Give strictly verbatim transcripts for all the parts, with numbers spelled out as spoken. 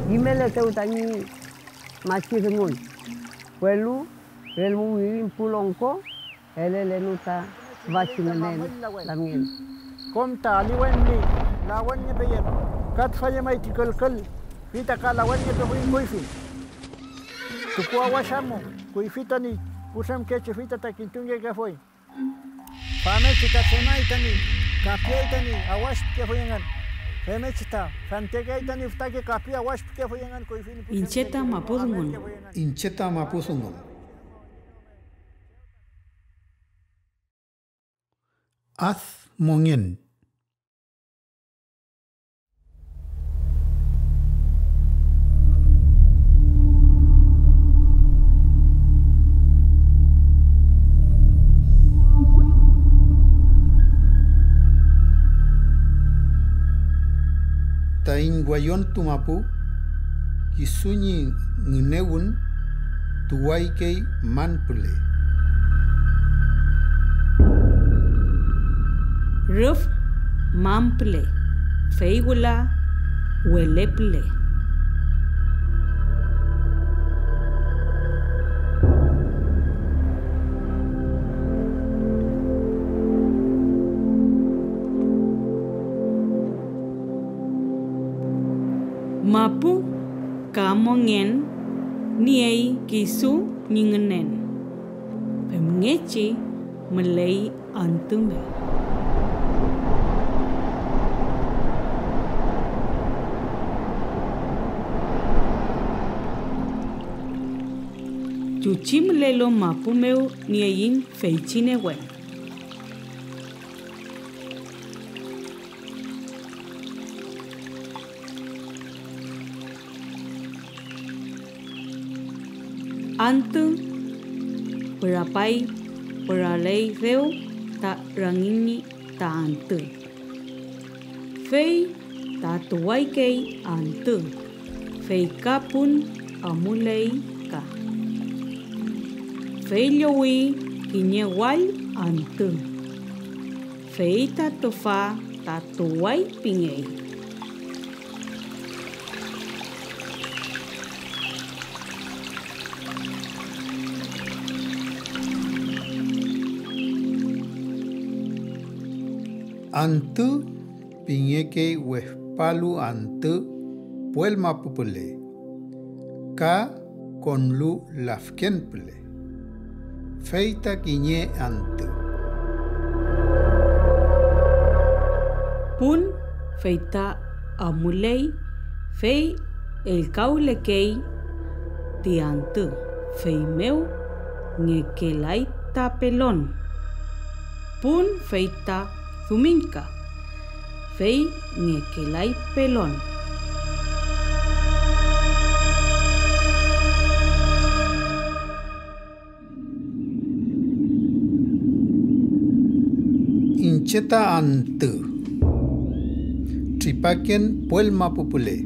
Kimeletew tañi machi dungun, welu relmu wirin pu longko elelenu ta tüfachi ngünen lamngen. Kom ta aliwen ñi lawenngepeyem, ka tüfa llemay ti külkül, fey ta ka lawenngepefuy kuyfi. Tukuawash amu, kuyfi tañi putremkechi, fey ta, ta kintungekefuy. Famngechi ta tremay tañi kapiay tañi awash pikefuy engün. Femngechi ta fentekeay tañi fütake kapi awash pikefuy engün kuyfi ñi pu Iñche ta mapu dungun. Iñche ta mapu dungun. Ad mongen. Taiñ wallontu mapu, kisu ñi ngünewün tuwaykey man püle. Rüf man püle, fey wüla wele püle. Mapu ka mongen niey kisu ñi ngünen, femngechi müley antü mew. Chuchi mülelu mapu mew nieiñ feychi newen. Antü pürapay, püraley dew ta rangiñ ta antü. Fey ta tuwaykey antü, fey ka pun amuley ka. Fey llowi kiñe wall antü, fey ta tüfa ta tuway pingey. Antü pingekey wefpalu antü puel mapu püle ka konlu lafken püle, fey ta kiñe antü. Pun, fey ta amuley, fey ellkawlekey ti antü, feymew ngekelay ta pelon. Pun, fey ta dumiñka, fey ngekelay pelon. Iñche ta antü. Tripaken puel mapu püle.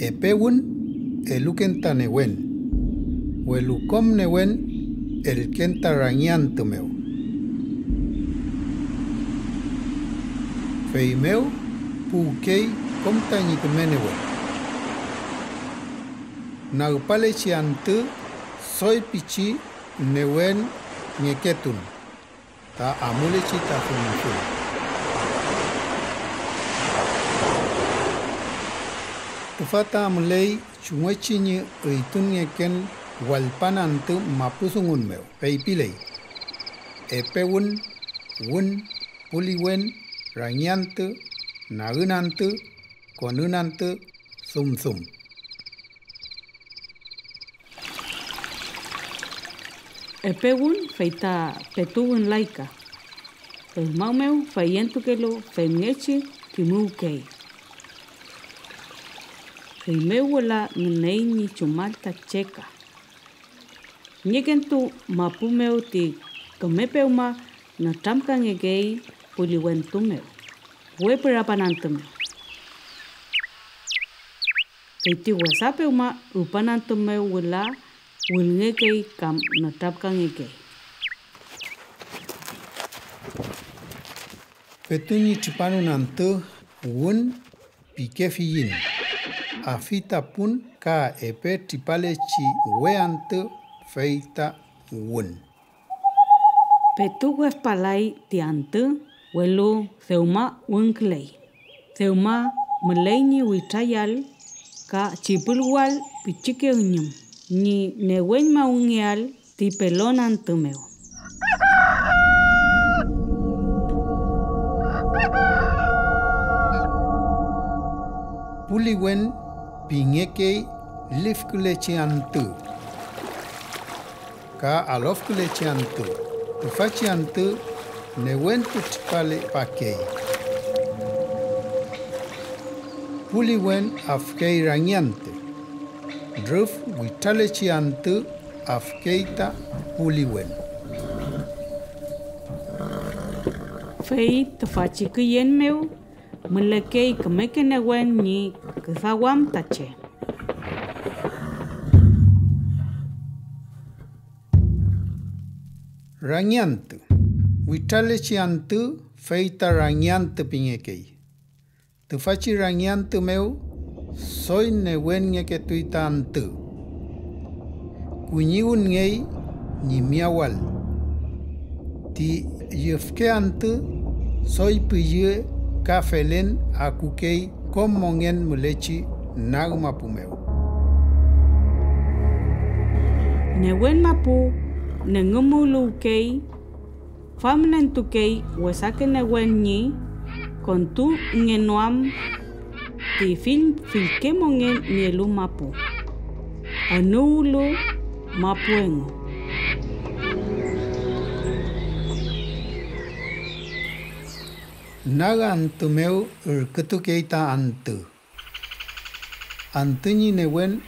Epe wün eluken ta newen, welu kom newen elken ta rangi antü mew. Feymew puwkey kom tañi küme newen. Nagpalechi antü doy pichi newen ngeketun ta amulechi ta dungun. Tüfa ta amuley chumngechi ñi üytunngeken wallpan antü mapu dungun mew, feypiley: epe wün, wün, puliwen, rangi antü, nagün antü, konün antü, dumdum. Epe wün fey ta petu wünlayka, dewmaw mew feyentukelu femngechi kimuwkey. feymew wüla ngüney ñi chumal ta che ka. Kiñekentu mapu mew ti küme pewma nütramkangekey puliwentu mew, we pürapan antü mew. Fey ti wesa pewma rupan antü mew wüla wülngekey kam nütramkangekey. Petu ñi tripanun antü wün pikefiyiñ, afi ta pun ka epe tripalechi we antü fey ta wün. Petu wefpalay ti antü, welu dewma wünküley. Dewma müley ñi witrayal ka chipülwal pichike üñüm ñi neweñmawngeael ti pelon antü mew. Puliwen pingekey lifkülechi antü ka alofkülechi antü. Tüfachi antü newentu tripalepakey. Puliwen afkey rangiantü. Rüf witralechi antü afkey ta puliwen. Fey tüfachi küyen mew mülekey kümeke newen ñi küdawam ta che. Rangiantü. Witralechi antü fey ta rangiantü pingekey. Tüfachi rangiantü mew doy newenngeketuy ta antü. Kuñiwünngey ñi miyawal. Ti llüfke antü doy püllü ka felen akukey kom mongen mülechi nag mapu mew. Newen mapu nengümuwluwkey, famnentukey wesake newen ñi kontungenoam ti fill, fillke mongen nielu mapu, anüwlu mapu engu. Nag antü mew ürkütukey ta antü. Antü ñi newen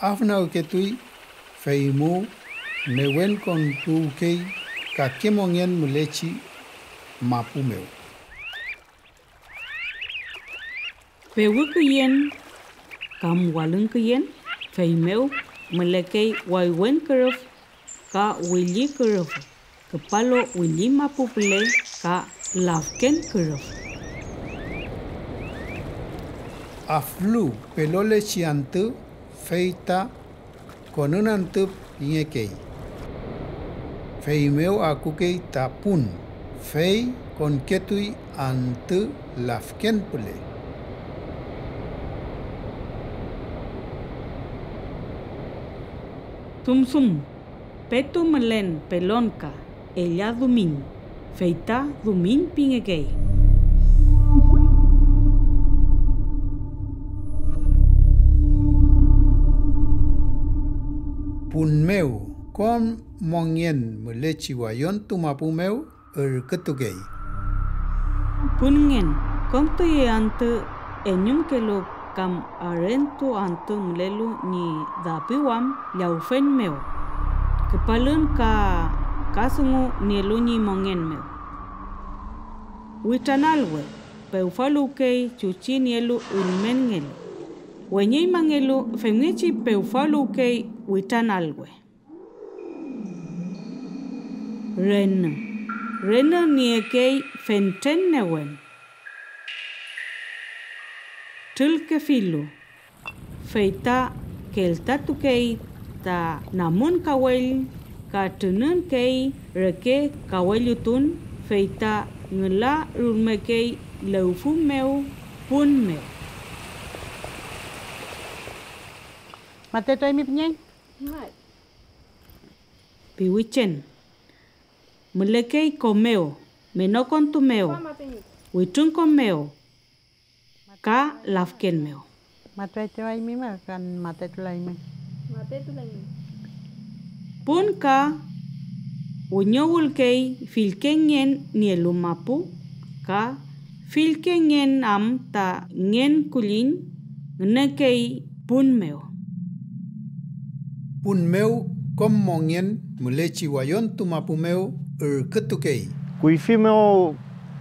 afnagketuy, feymu newenkontuwkey kake mongen mülechi mapu mew. Pewüküyen kam walüngküyen, feymew mülekey waywen kürüf ka willi kürüf, küpalu willi mapu püle ka lafken kürüf. Aflu pelolechi antü, fey ta konün antü pingekey. Feymew akukey ta pun, fey konketuy antü lafken püle. Dumdum, petu mülen pelonka ella dumiñ, fey ta dumiñ pingekey. Pun mew, kom mongen mülechi wayontu mapu mew ürkütukey. Pünngen, kom tüye antü eñumkelu kam arentu antü mülelu ñi dapiwam llawfen mew, küpalün ka, ka dungu nielu ñi mongen mew. Witranalwe, pewfaluwkey chuchi nielu ülmenngelu. Weñeñmangelu, femngechi pewfaluwkey witranalwe. Renü. Renü niekey fentren newen. Trülkefilu, fey ta keltatukey ta namun kawell ka trününkey reke kawellutun, fey ta ngüla rulmekey lewfü mew pun mew. Matetuaymi püñeñ. Piwüchen. Mülekey ko mew, menokontu mew, wütrunko mew ka lafken mew. Matetuaymi mew, kan matetulaymi. Pun ka wiñowülkey fillke ngen nielu mapu, ka fillke ngen am ta ngen kulliñ, ngünekey pun mew. Pun mew kom mongen mülechi wayontu mapu mew ürkütukey. Kuyfi mew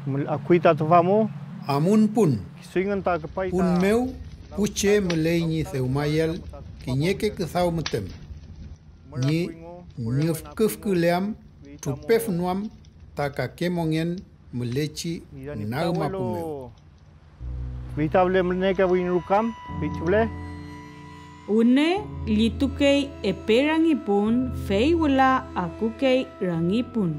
mül-, akuy ta tüfa mu. Amun pun. Kisu engün ta küpay ta. Pun mew pu che müley ñi dewmayel kiñeke küdaw müten, ñi ñüfküfküleam, trupefnoam ta kake mongen mülechi nag mapu mew. Fey ta püle münekefuiñ ruka, fey ti püle. Wüne llitukey epe rangipun, fey wüla akukey rangipun,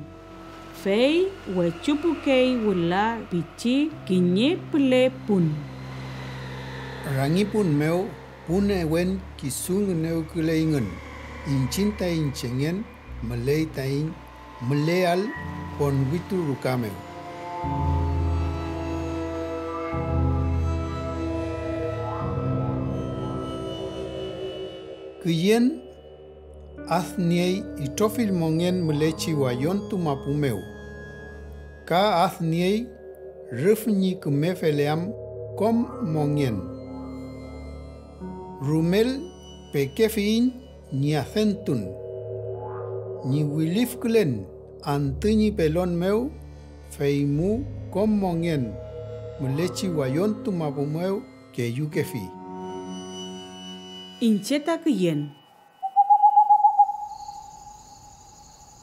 fey wechupukey wüla pichi kiñe püle pun. Rangipun mew pu newen kisu ngünewküleyngün, iñchiñ taiñ chengen müley taiñ müleael ponwitu ruka mew. Küyen adniey itrofill mongen mülechi wayontu mapu mew, ka adniey rüf ñi küme feleam kom mongen. Rumel pekefiyiñ ñi adentun, ñi wilifkülen antü ñi pelon mew, feymu kom mongen mülechi wayontu mapu mew kellukefi. Iñche ta küyen.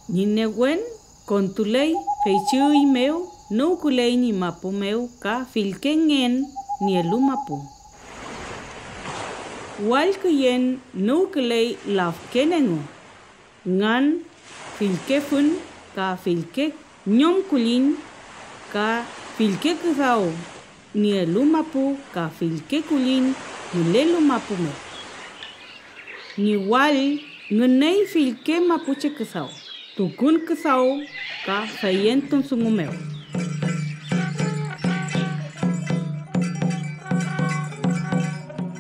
Ñi newen kontuley feychi üy mew, nüwküley ñi mapu mew ka fillke ngen nielu mapu. Wall küyen nüwküley lafken engu, ngan, fillke fün ka fillke ñom kulliñ ka fillke küdaw nielu mapu ka fillke kulliñ mülelu mapu mew. Ñi wall ngüney fillke mapuche küdaw, tukun küdaw ka feyentun dungu mew.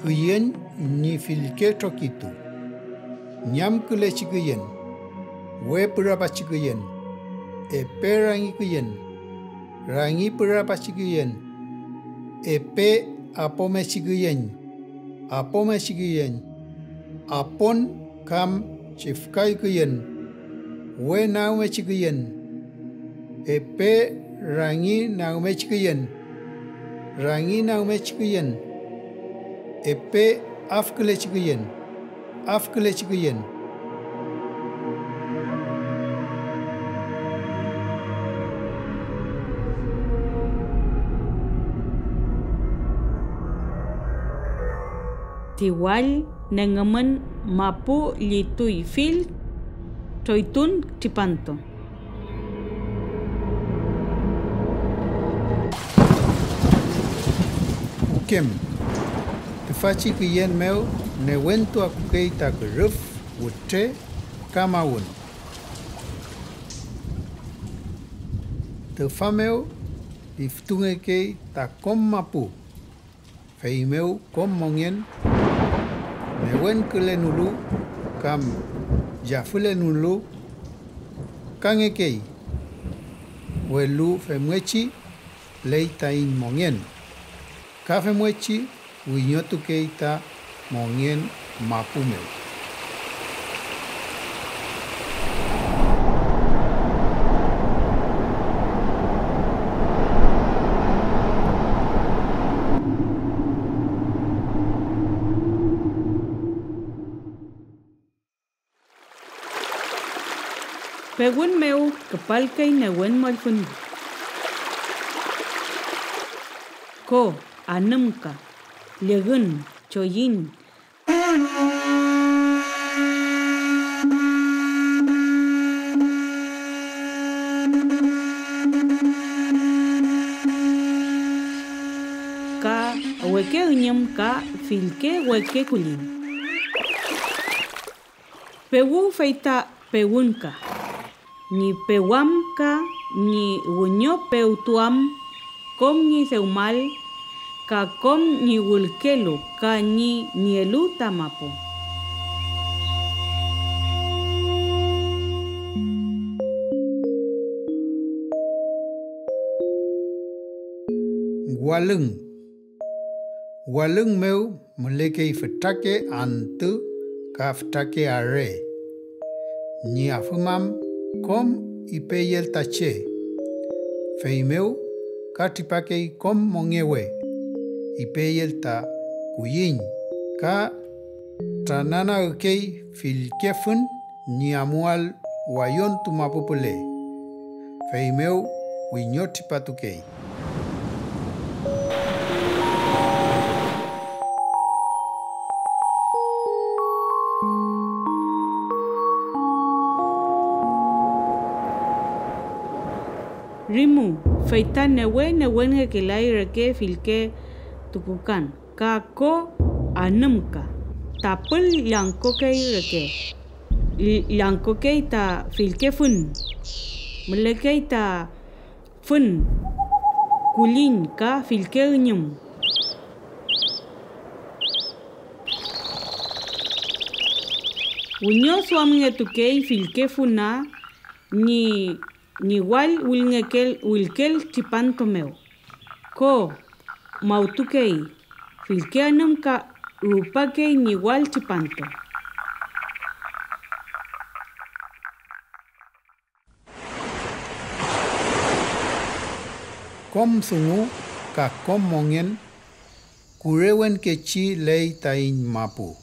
Küyen ñi fillke trokitu, ñamkülechi küyen, we pürapachi küyen, epe rangi küyen, rangi pürapachi küyen, epe apomechi küyen, apomechi küyen, apon kam chifkay küyen, we nagmechi küyen, epe rangi nagmechi küyen, rangi nagmechi küyen, epe afkülechi küyen, afkülechi küyen. Ti wall nengümün mapu llituy fill troytun tripantu. Ukem. Tüfachi küyen mew newentu akukey ta kürüf, wütre ka mawün. Tüfa mew liftungekey ta kom mapu. Feymew kom mongen newenkülenolu kam yafülenolu kangekey, welu femngechi ley taiñ mongen, ka femngechi wiñotukey ta mongen mapu mew. Pewün mew küpalkey newen mollfüñ. Ko, anümka, llügün, choyün, ka weke üñüm ka fillke weke kulliñ. Pewü fey ta pewün ka. Ñi pewam ka ñi wiñopewtuam kom ñi dewmal ka kom ñi wülkelu ka ñi nielu ta mapu. Walüng. Walüng mew mülekey fütrake antü ka fütrake are. Ñi afümam kom ipeyel ta che. Feymew ka tripakey kom mongewe, ipeyel ta kulliñ, ka trananagkey fillke fün ñi amuael wallontu mapu püle. Feymew wiñotripatukey. Rimu, fey ta newe newenngekelay reke fillke tukukan ka ko anümka, tapül llangkokey reke, ll-, llangkokey ta fillke fün, mülekey ta fün, kulliñ ka fillke üñüm. Wiñoduamngetukey fillke funa ñi ñi wall wilngekel, wilkel tripantu mew. Ko, mawtukey, fillke anümka rupakey ñi wall tripantu. Kom dungu ka kom mongen kurewenkechi ley taiñ mapu.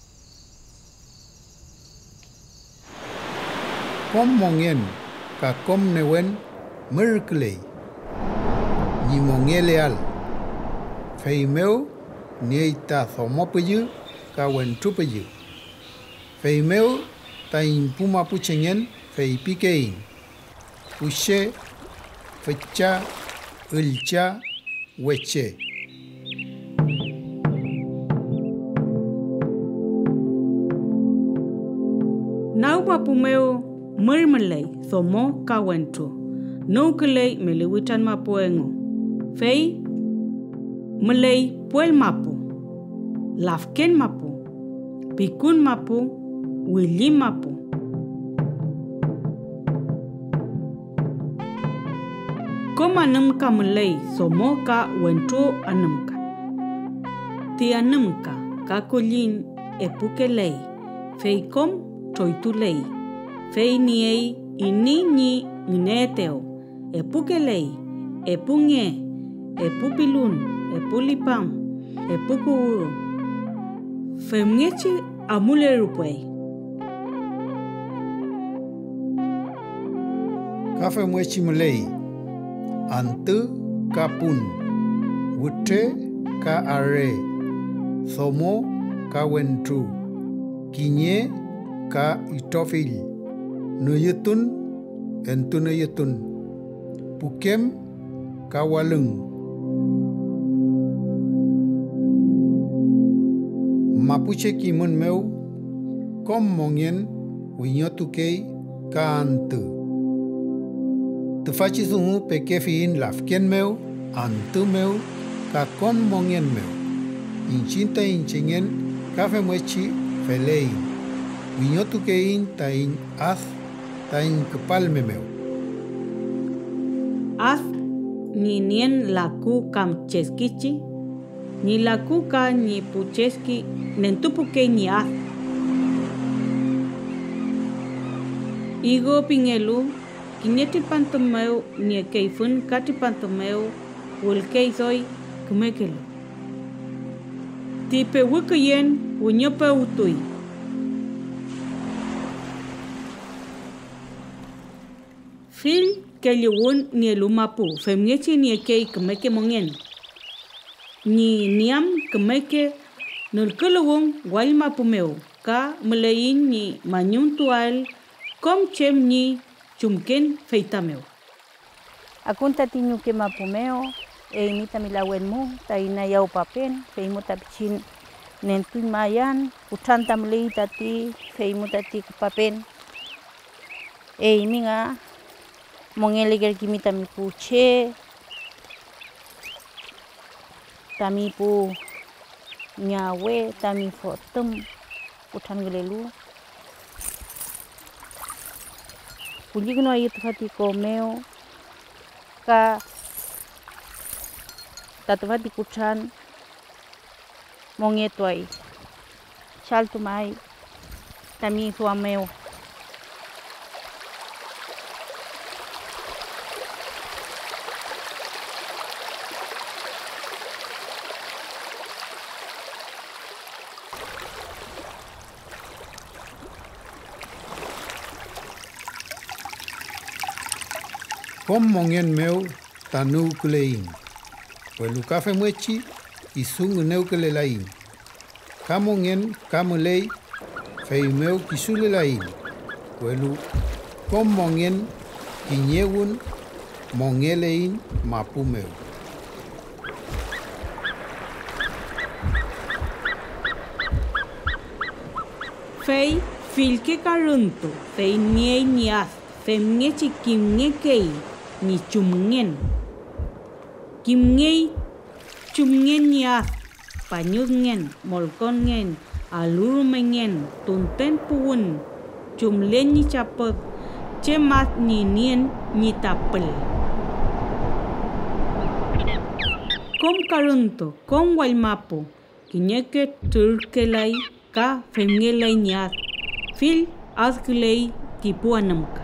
Kom mongen ka kom newen mürküley ñi mongeleael, feymew niey ta domo püllü ka wentru püllü. Feymew taiñ pu mapuchengen feypikeiñ: pu che, fücha, üllcha, weche. Nag mapu mew mür müley domo ka wentru, nüwküley meli witran mapu engu, fey müley puel mapu, lafken mapu, pikun mapu, willi mapu. Kom anümka müley domo ka wentru anümka. Ti anümka ka kulliñ epukeley, fey kom troytuley, fey niey iney ñi ngüneetew. Epukeley, epu nge, epu pilun, epu lipam, epu kuwü, femngechi amulerupuy. Ka femngechi müley antü ka pun, wütre ka are, domo ka wentru, kiñe ka itrofill, nüyütun, entunüyütun, pukem ka walüng. Mapuche kimün mew kom mongen wiñotukey ka antü. Tüfachi dungu pekefiyiñ lafken mew, antü mew ka kom mongen mew. Iñchiñ taiñ chengen ka femngechi feleiñ, wiñotukeiñ taiñ ad taiñ küpalme mew. Ad ñi nien laku kam cheskichi, ñi laku ka ñi pu cheski nentupukey ñi ad. Igo pingelu, kiñe tripantu mew niekey fün ka tripantu mew wülkey doy kümekelu. Ti pewüküyen wiñopewtuy. Fill kelluwün nielu mapu femngechi niekey kümeke mongen. Ñi niam kümeke nülküluwün wall mapu mew ka müleiñ ñi mañumtuael kom chem ñi chumken feyta mew. Akun tati ñuke mapu mew, eymi tami lawen mu ta inayawpapen, fey mu ta pichin nentuñmayan, kutran ta müley tati, fey mu tati küpapen. Eymi nga mongelekerkimi tami pu che, tami pu ñawe, tami fotüm kutrankülelu. Kullikünuaeyu tüfati ko mew ka ta tüfati kutran mongetuay. Chaltumay tami duam mew. Kom mongen mew ta nüwküleiñ, welu ka femngechi kisu ngünewkülelaiñ. Ka mongen ka müley, feymew kisulelaiñ, welu kom mongen kiñewün mongeleiñ mapu mew. Fey fillke karüntu, fey niey ñi ad femngechi kimngekey ñi chumngen. Kimngey chumngen ñi ad, pañudngen, molkonngen, alurumengen, tunten puwün, chumlen ñi chapüd, chem ad ñi nien ñi tapül. Kom karüntu, kom wallmapu, kiñeke trürkelay ka femngelay ñi ad, fill adküley ti pu anümka.